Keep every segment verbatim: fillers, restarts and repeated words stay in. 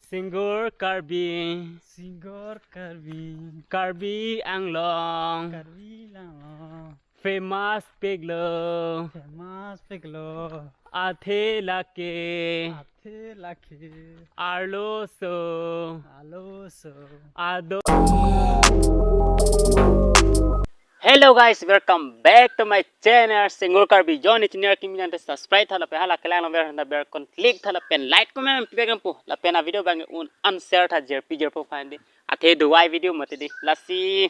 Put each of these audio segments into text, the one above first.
Singur Karbi, Singur Karbi, Karbi Anglong, Karbi Anglong, famous piklo, famous piklo, athe lake, athe lake, arloso, arloso, ado. Hello guys, welcome back to my channel Singur Karbi. Joni channel kimi nang subscribe tha lapen hala kelang laver na bell icon click tha lapen like comment pipek lampu. Lapen a video abang un-an share tha jirpi jirpo aphan di. Athe duwai video mati di. Lasi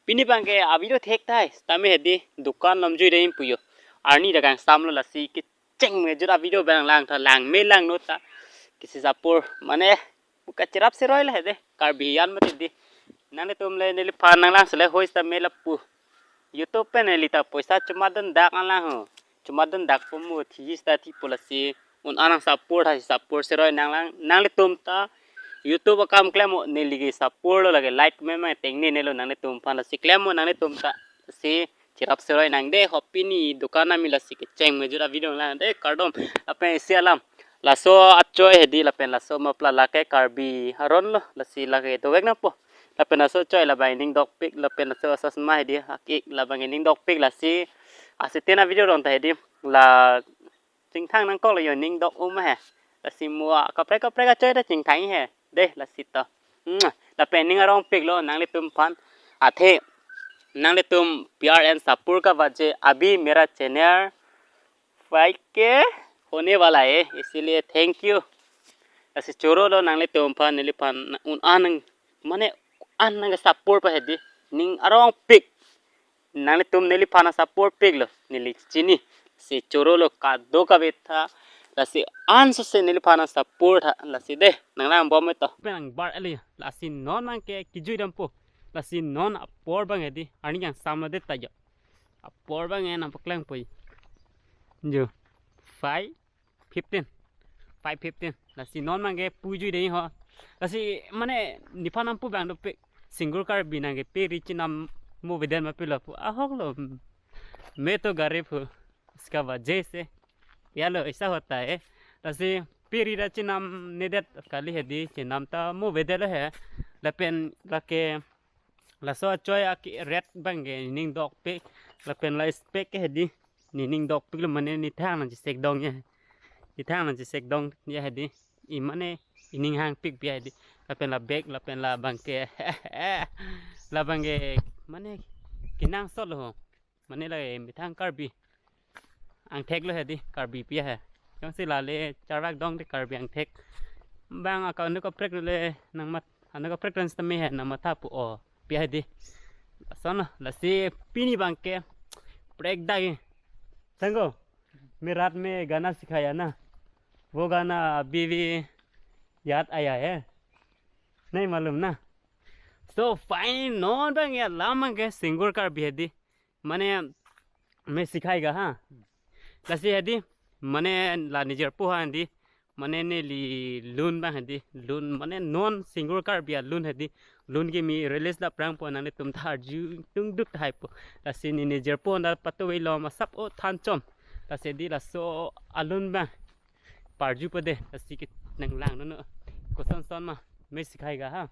pini abangke a video thek thai. Tame hedi dukan lam jui dei puyo. Arni dagang samlo lasi kecheng me jura video abang lang tha lang me lang no ta. Kisi sapor mane buka cherap seroi le hedi. Karbi an mati di. Nanglitum le neliphan nanglang sele hois ta me lapu. YouTube pen neli ta poisa chuma dundak nanglang ho. Chuma dundak po mo thi sita thi po lasi un-an nang sapor tha sapor seroi nanglang nanglitum ta YouTube akam klem mo neli ke sapor lo lake like me me tengne nelo nanglitum aphan lasi klem mo nanglitum ta si cherap seroi nang de ho pini dukan ami lasi kecheng me jura video lang de kardom lapen isi alam laso achoi hedi lapen laso mapla lake Karbi aron lo lasi lake dovek nangpo lapen laso achoi labang ning dokpik lapen laso asas ma hedi akik labang ning dokpik lasi aseten a video rong ta hedi la chingthang nangkok lo yo ning dok um he lasi mua kaprek kaprek achoi ta chingthang he de lasi to. Hmm, lapen ning arong piklo nanglitum aphan athe nanglitum pyar and support ka wajah abhi mera channel five K hone wala hai, isiliye thank you. Lasi choro lo nanglitum aphan neliphan un-an nang mane an nang support pa hedi ning arong pik nanglitum neliphan support piklo neli chini si choro lo kado kave tha lasi anso se neliphan support tha lasi de nanglang bom to. Penang bar ali lasi non nang ke kijui dampo lasi non apor abang hedi arni yang samlo de ta jo. Apor abang nang paklang poi. Jo. Five fifteen. Five fifteen. Lasi non abangke pujui dei ho. Lasi mane nephan nangpu abang dopik. Singur Karbi nang ke pe ri chenam mo veden ma pilo pu. Ahok lo. Main to garib hu. Iska wajah se. Ya lo, aisa hota hai. Lasi pe ri ra chenamnedet kali hedi chenam ta mo vede lo he. Lapen lake laso achoi aki red abangke ning dokpik lapen la spec ke hedi ne ning dokpiklo mane ne thang nang chesek dong ya. Ne thang nang chesek dong ya hedi. I mane ining hangpik pi hedi. Lapen la bag lapen labangke labangke mane kenangsot lo ho. Mane la methang Karbi angthek lo hedi Karbi pi he. Jongsi lale charvak dong de Karbi angthek. Bang aka anu kaprek le nang mat anu kaprek dan sitame he nang matha pu o pi hedi. Lason lasi pini abangke prek dagi. Sanggo, मेरे रात में गाना सिखाया ना, वो गाना अभी भी याद आया है, नहीं मालूम ना। So finally non abang ya lam abangke Singur Karbi hedi. Mane मैं सिखाएगा हाँ। Lasi hedi mane la ne jirpo ha hedi. Mane neli lun abang hedi lun mane non Singur Karbi alun hedi. Lun kimi release dap prangpo nanglitum ta arju tungduk tahai po. Lasi ne ne jirpo na patu wei lo masap o thanchom. Lasi hedi laso alun abang parju pade lasi ke nanglang nono. Koson son ma मैं सिखाएगा हाँ।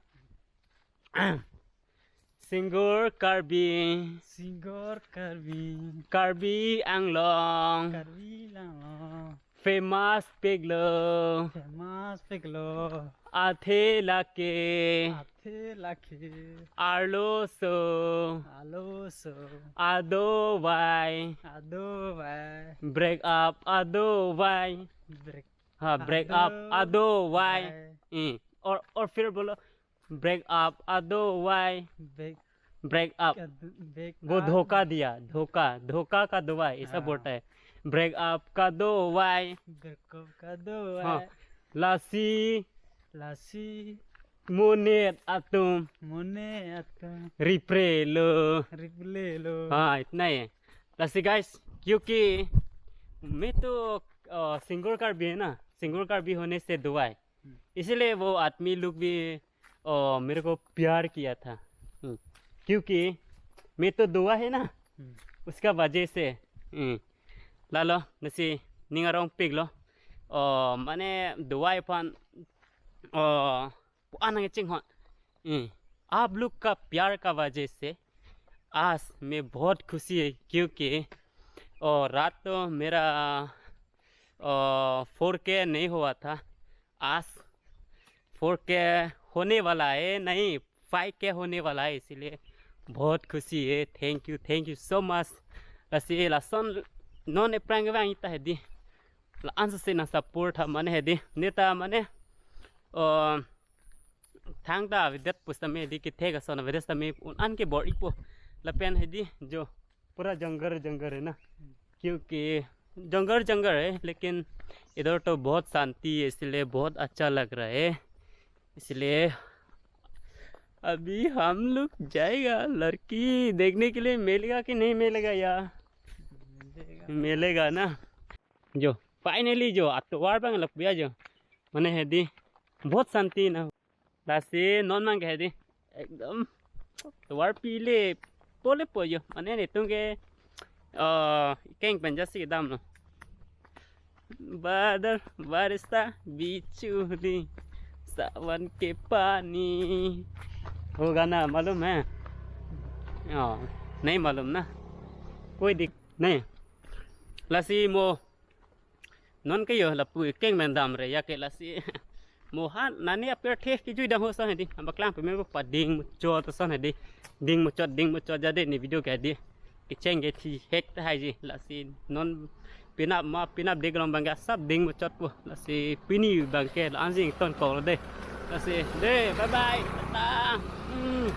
Singur Karbi, Singur Karbi, Karbi Anglong, Karbi Anglong, famous piklo, famous piklo, athe lake, athe lake, arloso, arloso, adovai, adovai, break up adovai, break, ha, break up adovai, adovai. Eh, और और फिर बोलो, break up adovai. Break, break up. Break वो up. धोखा दिया, धोखा, धोखा का दवाई ऐसा हाँ। बोलता है। Break up ka dovai. Break up ka dovai. हाँ। Lasi, lasi, monit atum, monit atum, ripre lo, ripre lo. हाँ, इतना ही है। Lasi guys, क्योंकि मैं तो अ, सिंगुर कार्बी है ना, सिंगुर कार्बी होने से दुआ है। हम्म। इसीलिए वो आदमी लोग भी अ, मेरे को प्यार किया था। हम्म। क्योंकि मैं तो दुआ है ना, हम्म। उसका वजह से। हम्म। Lalo, lasi ning arong piklo. अ, mane duwai aphan ओ, पुआना के चिंग हन। हम्म, आप लोग का प्यार का वजह से आज मैं बहुत खुशी है, क्योंकि, और रात तो मेरा, और फोर के नहीं हुआ था, आज फोर के होने वाला है, नहीं, फाइव के होने वाला है, इसीलिए बहुत खुशी है। Thank you, thank you so much. Lasi lason non eprang vang ita hedi. La ansa se na support ha mane hedi. Neta mane, uh, thangta avedet pusitame hedi kethek ason avedet tame un-an ke bor-ipo. Lapen hedi jo pura जंगल जंगल है ना, क्योंकि जंगल जंगल है, लेकिन इधर तो बहुत शांति है, इसलिए बहुत अच्छा लग रहा है। इसलिए अभी हम लोग जाएगा, लड़की देखने के लिए मिलेगा कि नहीं मिलेगा यार? मिलेगा ना। जो finally जो atovar abang lapu ya jo, mane hedi बहुत शांति ना। Lasi non mang ke hedi ekdom tovar pile pole po jo, mane netum ke, uh, keng pen jasi kedam lo. बादल बरसता बिजुली सावन के पानी, वो गाना मालूम है? ओ, नहीं मालूम ना, कोई दिक नहीं। Lasi mo non ke jo lapu keng pen damre ya ke, lasi mo ha nani apirthe kejui dam ho ason hedi, abaklang peme pading muchot ason hedi, ding muchot ding muchot jade ne video ke hedi kecheng ke thi hek tahai ji. Lasi non penap ma penap dek long abang ke asap ding muchot po. Lasi pini abang ke la anjing ton kok lo de. Lasi de, bye bye, tata. Hmm.